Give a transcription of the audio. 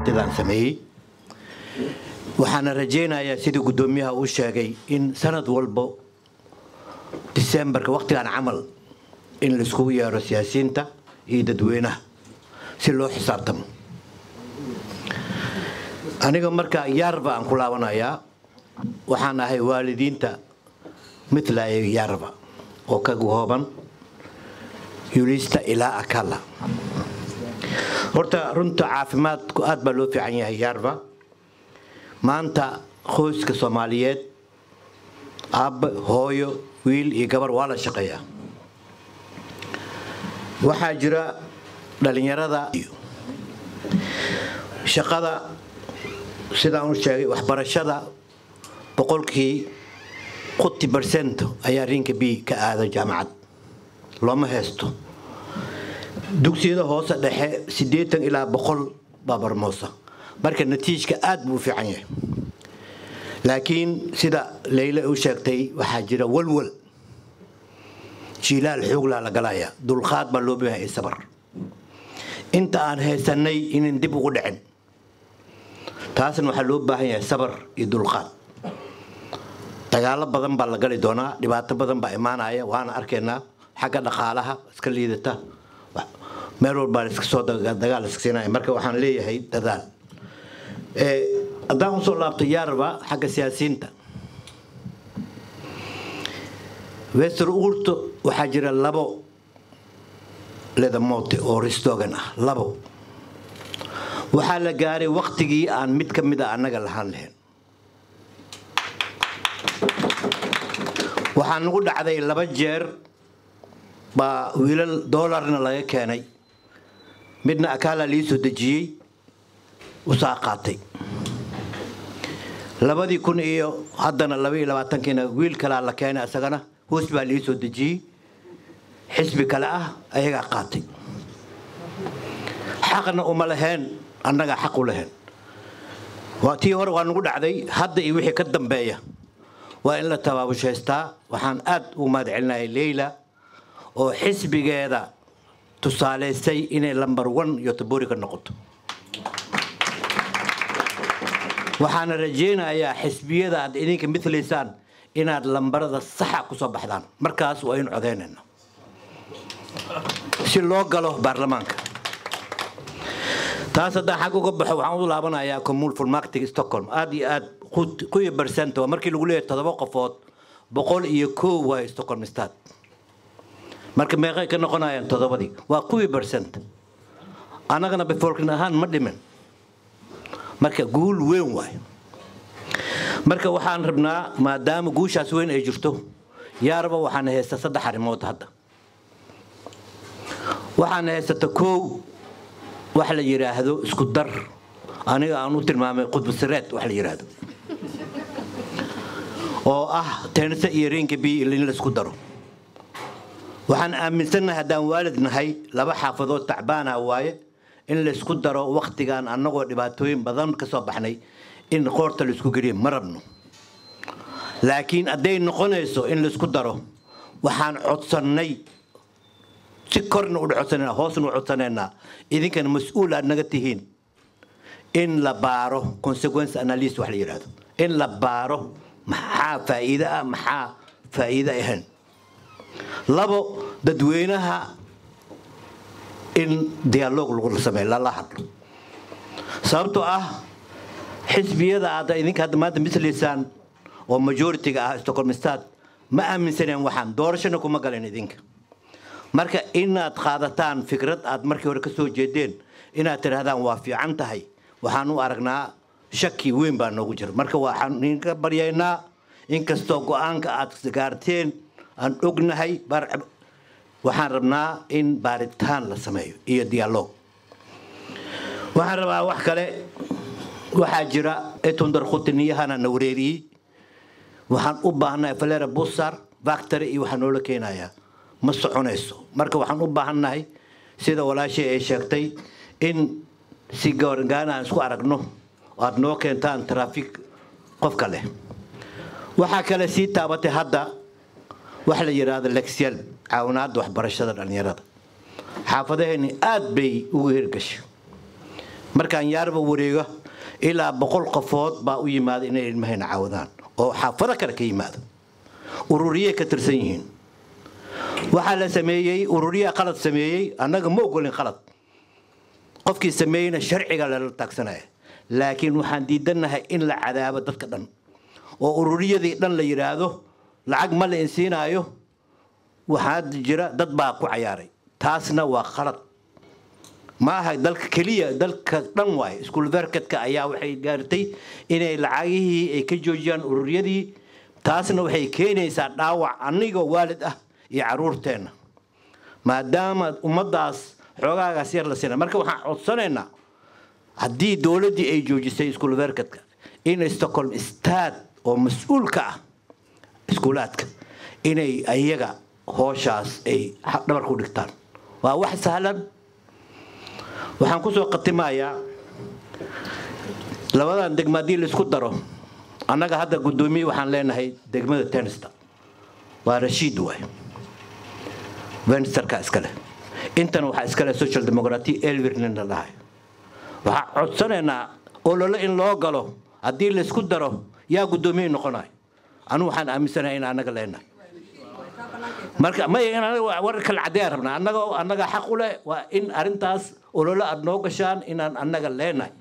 Sidaan sameeyey, waxaana rajaynayaa, sidii guddoomiyaha uu sheegay, in sanad walbo Decemberka waqtigan camal in laiskugu yeero siyaasiyiinta iyo dadweynaha si loo xisaabtamo. Aniga marka Järva aan ku laabanayaa, waxaan ahay waalidiinta mithlaya Järva oo ka kooban Yulista ilaa Akalla. Horta runta caafimaadku aad baa loo fiican yahay Järva. Maanta qoyska Soomaaliyeed, aabbe, hooyo, wiil iyo gabar, waa la shaqeeyaa. Waxaa jira dhalinyarada shaqada, sidaan u sheegay, waxbarashada 60% ayaa Rinkeby ka aada jaamacad, looma haysto. Dugsiyada hoose dhexe 80 ilaa 100 baa barmoosa. Marka natiijka aad buu u fiican yahay, laakiin sida Leyle u sheegtay, waxaa jira walwal jiilaal xooglaa la galaya. Dulqaad baa loo baahan iyo sabar inta aan haysanay inan dib ugu dhicin. Taasna waxaa loo baahan yahay sabar iyo dulqaad. Dagaalo badan baa la gali doonaa, dhibaato badan baa imaanaya, waana arkaynaa xagga dhaqaalaha iska liidata, meel walbaa iska soo dagaal iska siinaya. Marka waxaan leeyahay dadaal. Haddaan usoo laabto Järva, xagga siyaasiyiinta Västerort, waxaa jira labo ledamot oo riksdagen ah, labo. Waxaa la gaaray waktigii aan mid ka mid a annaga lahaan lahayn. Waxaa nagu dhacday laba jeer baa wiilal doolarna laga keenay, midna Akalla lii soo dejiyey, usaa qaatay 2000 iyo haddana 22-kiina wiil kalaa la keenay, isagana hoos baa lii soo dejiyey, xisbi kale ah, ayagaa qaatay. Xaqna uma laheen, annagaa xaq u lahayn. Waa tii hore waa nagu dhacday. Hadda iyo wixii ka dambeeya waa in la tabaabushaystaa. Waxaan aad u mahad celinayay Leyla oo xisbigeeda tusaalaysay inay number one Göteborg ka noqoto. Waxaana rajaynayaa xisbiyada aad idinka mithlaysaan inaad lambarada saxa ku soo baxdaan. Markaas waa in codaynayna si loo galo baarlamaanka. Taas haddaan xag uga baxo, waxaan u laabanayaa kommunfullmäktige Stockholm. Aad iyo aad 10% waa markii lagu leeyahay toddoba qofood, 101 waa Stockholm stad. Marka meeqay ka noqonayaan toddobadii? Waa 10%. Annagana befolkning ahaan ma dhimin, marka guul weyn waay. Marka waxaan rabnaa, maadaama guushaas weyn ay jirto Järva, waxaan haysta saddex arrimood. Hadda waxaan haysata kow, wax la yidhaahdo isku dar, aniga aan u tilmaamay qudbasireed wax la yidhaahdo, oo ah Tensta iyo Rinkeby in la isku daro. Waxaan aaminsannahay, haddaan waalid nahay, laba xaafadood tacbaana waaye in la isku daro. Wakhtigan annagoo dhibaatooyin badan ka soo baxnay in qoorta la isku geliyo ma rabno, laakiin hadday noqonayso in la isku daro, waxaan codsannay, si korna u codsanayna, hoosna u codsanaynaa, idinkana mas-uul aad naga tihiin, in la baaro consequence analysis wax la yidhaahdo, in la baaro maxaa faa'iide ah, maxaa faa'iide ahayn. Labo, dadweynaha in dialogue lagu sameeyo, lala hadlo, sababtoo ah xisbiyada aad idinka hadda maanta mislaysaan oo majority-ga ah Stockholm stad ma aaminsaneen waxaan doorashana kuma galeen idinka. Marka inaad qaadataan fikrad aad markii hore ka soo jeedeen, inaad tidhahdaan waa fiican tahay, waxaan u aragnaa shaki weyn baa noogu jira. Marka waxaan idinka baryaynaa, inkastoo go-aanka aad gaarteen aan ognahay, waxaan rabnaa in baaritaan la sameeyo iyo dialogue. Waxaan rabaa wax kale. Waxaa jira 179-yahana na wareeriyey. Waxaan u baahanahay flera bussar, väktare iyo waxaa noola keenayaa ma soconayso. Marka waxaan u baahannahay, sida walaashay ay sheegtay, in si goorgaana aan isku aragno oo aad noo keentaan traffic qofka leh. Waxaa kale sii taabatay hadda waxa la yidhaahdo läxhjälp, caawinaadda waxbarashada dhallinyarada. Xaafadaheeni aad bay ugu hirgashay. Markaan Yaarba wareego, ilaa 100 qofood baa u yimaada inay ilmahayna caawadaan oo xaafado kale ka yimaado, ururiyay ka tirsan yihiin. Waxaa la sameeyey ururiyaa qalad sameeyey. Annaga ma ogolin qalad, qofkii sameeyeyna sharciga lala taagsanaya, laakiin waxaan diidannahay in la cadaabo dadka dhan oo ururiyadii dhan la yidhaahdo lacag ma la insiinaayo. Waxaa jira dad baa ku cayaaray, taasna waa qalad. Ma aha dalka keliya, dalka dhan waaye. Skolverketka ayaa waxay gaartay inay lacagihii ay ka joojiyaan ururyadii. Taasna waxay keenaysaa dhaawac anigoo waalid ah iyo caruurteenna, maadaama ummaddaas xoogaagaas yar la siina. Marka waxaan codsanaynaa, haddii dowladdii ay joojisay Skolverketka, in Stockholm stad oo mas-uul ka ah iskuulaadka inay ayaga hooshaas ay dhabar ku dhigtaan. Waa wax sahlan. Waxaan kusoo khatimayaa, labadan degmo haddii laisku daro, annaga hadda guddoomiye waxaan leenahay degmada Tensta, waa Rashiid waay, Vänsterka iskale. Intana waxaa iskale Social Democracy, Elvirnin la dhahay. Waxaan codsanaynaa olole in loo galo. Haddii laisku daro, yaa guddoomiye noqonayo? Anigu waxaan aaminsanahay in annaga leenahay. Marka maya, in anaga warar kala caddeeyaan rabnaa. Annaga xaq u leh waa in arrintaas olole aad noo gashaan inaan annaga leenahay.